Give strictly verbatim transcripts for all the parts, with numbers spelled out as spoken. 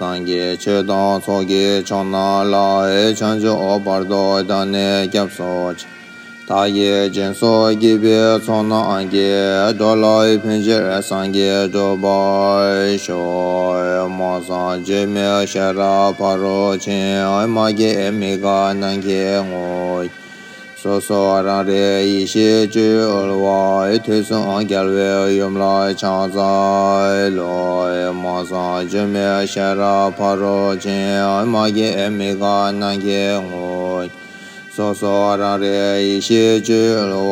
སངས་རྒྱས་ཆོས་དང་ཚོགས་ཀྱི་མཆོག་རྣམས་ལ། བྱང་ཆུབ་བར་དུ་བདག་ནི་སྐྱབས་སུ་མཆི། བདག་གིས་སྦྱིན་སོགས་བགྱིས་པའི་ཚོགས་རྣམས་ཀྱིས། འགྲོ་ལ་ཕན་ཕྱིར་སངས་རྒྱས་འགྲུབ་པར་ཤོག། མ་གསང་སྒྱུ་མའི་ཤེས་རབ་ཕ་རོལ་ཕྱིན། མ་སྐྱེས་མི་འགག་ནམ་མཁའི་ངོ་། སོ་སོ་རང་རིག་ཡེ་ཤེས་སྤྱོད་ཡུལ་བ། དུས་གསུམ་རྒྱལ་བའི་ཡུམ་ལ་ཕྱག་འཚལ་ལོ། མ་གསང་སྒྱུ་མའི་ཤེས་རབ་ཕ་རོལ་ཕྱིན། མ་སྐྱེས་མི་འགག་ནམ་མཁའི་ངོ་། སོ་སོ་རང་རིག་ཡེ་ཤེས་སྤྱོད་ཡུལ་བ།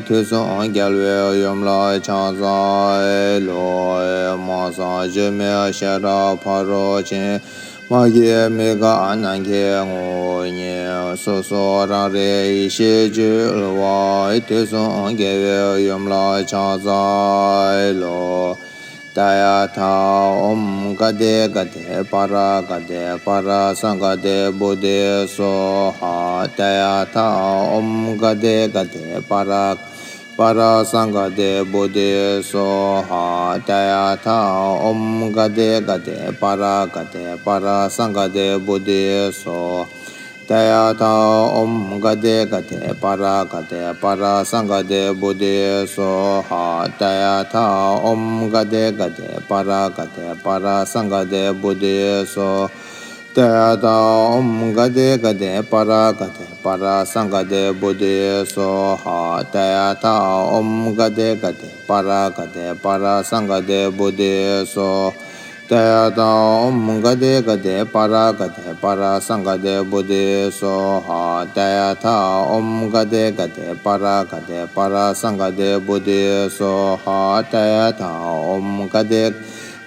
དུས་གསུམ་རྒྱལ་བའི་ཡུམ་ལ་ཕྱག་འཚལ་ལོ། མ་གསང་སྒྱུ་མའི་ཤེས་རབ་ཕ་རོལ་ཕྱིན། མ་སྐྱེས་མི་འགག་ནམ་མཁའི་ངོ་བོ་ཉིད། སོ་སོ་རང་རིག་ཡེ་ཤེས་སྤྱོད་ཡུལ་བ། དུས་གསུམ་རྒྱལ་བའི་ཡུམ་ལ་ཕྱག་འཚལ་ལོ། ཏདྱ་ཐཱ། ཨོཾ་ག་ཏེ་ག་ཏེ་པཱ་ར་ག་ཏེ་པཱ་ར་སཾ་ག་ཏེ་བོ་དྷི་སྭཱ་ཧཱ། ཏདྱ་ཐཱ། ཨོཾ་ག་ཏེ་ག་ཏེ་པཱ་ར་པཱ་ར་སཾ་ག་ཏེ་བོ་དྷི་སྭཱ་ཧཱ། ཏདྱ་ཐཱ། ཨོཾ་ག་ཏེ་ག་ཏེ་པཱ་ར་ག་ཏེ་པཱ་ར་སཾ་ག་ཏེ་བོ་དྷི་སྭཱ་ཧཱ། ཏདྱ་ཐཱ། ཨོཾ་ག་ཏེ་ག་ཏེ་པཱ་ར་ག་ཏེ་པཱ་ར་སཾ་ག་ཏེ་བོ་དྷི་སྭཱ་ཧཱ། ཏདྱ་ཐཱ། ཨོཾ་ག་ཏེ་ག་ཏེ་པཱ་ར་ག་ཏེ་པཱ་ར་སཾ་ག་ཏེ་བོ་དྷི་སྭཱ་ཧཱ། ཏདྱ་ཐཱ། ཨོཾ་ག་ཏེ་ག་ཏེ་པཱ་ར་ག་ཏེ་པཱ་ར་སཾ་ག་ཏེ་བོ་དྷི་སྭཱ་ཧཱ། ཏདྱ་ཐཱ། ཨོཾ་ག་ཏེ་ག་ཏེ་པཱ་ར་ག་ཏེ་པཱ་ར་སཾ་ག་ཏེ་བོ་དྷི་སྭཱ་ཧཱ། ཏདྱ་ཐཱ། ཨོཾ་ག་ཏེ་ག་ཏེ་པཱ་ར་ག་ཏེ་པཱ་ར་སཾ་ག་ཏེ་བོ་དྷི་སྭཱ་ཧཱ། ཏདྱ་ཐཱ། ཨོཾ་ག་ཏེ་ག་ཏེ་པཱ་ར་ག་ཏེ་པཱ་ར་སཾ་ག་ཏེ་བོ་དྷི་སྭཱ་ཧཱ། ཏདྱ་ཐཱ། ཨོཾ་ག་ཏེ་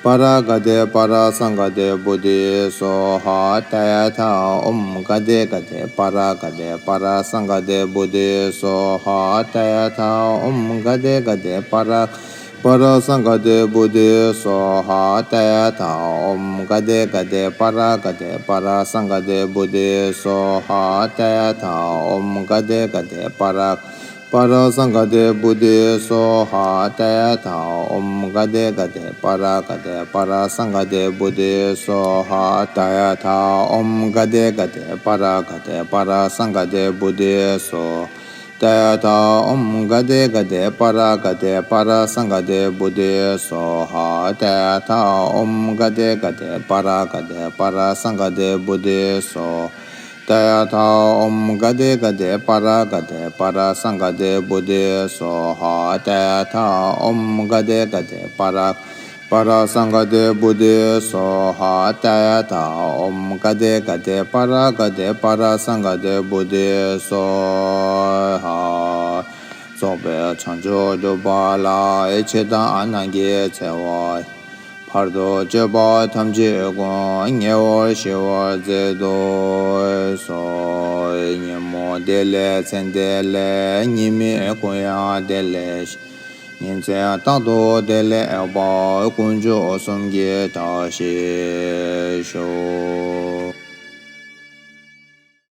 པཱ་ར་ག་ཏེ་པཱ་ར་སཾ་ག་ཏེ་བོ་དྷི་སྭཱ་ཧཱ། ཏདྱ་ཐཱ། ཨོཾ་ག་ཏེ་ག་ཏེ་པཱ་ར་ག་ཏེ་པཱ་ར་སཾ་ག་ཏེ་བོ་དྷི་སྭཱ་ཧཱ། ཏདྱ་ཐཱ། ཨོཾ་ག་ཏེ་ག་ཏེ་པཱ་ར་པཱ་ར་སཾ་ག་ཏེ་བོ་དྷི་སྭཱ་ཧཱ། ཏདྱ་ཐཱ། ཨོཾ་ག་ཏེ་ག་ཏེ་པཱ་ར་ག་ཏེ་པཱ་ར་སཾ་ག་ཏེ་བོ་དྷི་སྭཱ་ཧཱ། ཏདྱ་ཐཱ། ཨོཾ་ག་ཏེ་ག་ཏེ་པཱ་ར་པཱ་ར་སཾ་ག་ཏེ་བོ་དྷི་སྭཱ་ཧཱ། ཏདྱ་ཐཱ། ཨོཾ་ག་ཏེ་ག་ཏེ་པཱ་ར་ག་ཏེ་པཱ་ར་སཾ་ག་ཏེ་བོ་དྷི་སྭཱ་ཧཱ། ཏདྱ་ཐཱ། ཨོཾ་ག་ཏེ་ག་ཏེ་པཱ་ར་ག་ཏེ་པཱ་ར་སཾ་ག་ཏེ་བོ་དྷི་སྭཱ་ཏདྱ་ཐཱ། ཨོཾ་ག་ཏེ་ག་ཏེ་པཱ་ར་ག་ཏེ་པཱ་ར་སཾ་ག་ཏེ་བོ་དྷི་སྭཱ་ཧཱ། ཏདྱ་ཐཱ། ཨོཾ་ག་ཏེ་ག་ཏེ་པཱ་ར་ག་ཏེ་པཱ་ར་སཾ་ག་ཏེ་བོ་དྷི་སྭཱ་ཏདྱ་ཐཱ། ཨོཾ་ག་ཏེ་ག་ཏེ་པཱ་ར་ག་ཏེ་པཱ་ར་སཾ་ག་ཏེ་བོ་དྷི་སྭཱ་ཧཱ། ཏདྱ་ཐཱ། ཨོཾ་ག་ཏེ་ག་ཏེ་པཱ་ར་པཱ་ར་སཾ་ག་ཏེ་བོ་དྷི་སྭཱ་ཧཱ། ཏདྱ་ཐཱ། ཨོཾ་ག་ཏེ་ག་ཏེ་པཱ་ར་ག་ཏེ་པཱ་ར་སཾ་ག་ཏེ་བོ་དྷི་སྭཱ་ཧཱ། རྫོགས་པའི་བྱང་ཆུབ་སྒྲུབ་པ་ལ། ཕྱི་དང་ནང་གི་འཚེ་བ་བར་དུ་གཅོད་པ་ཐམས་ཅད་ཀུན། ཉེ་བར་ཞི་བར་མཛད་དུ་གསོལ། ཉོན་མོངས་བདེ་ལེགས་མཚན་བདེ་ལེགས། ཉེས་དམིགས་ཀུན་ཡང་བདེ་ལེགས་ཤེས། ཉིན་མཚན་རྟག་ཏུ་བདེ་ལེགས་པ། དཀོན་མཆོག་གསུམ་གྱི་བཀྲ་ཤིས་ཤོག།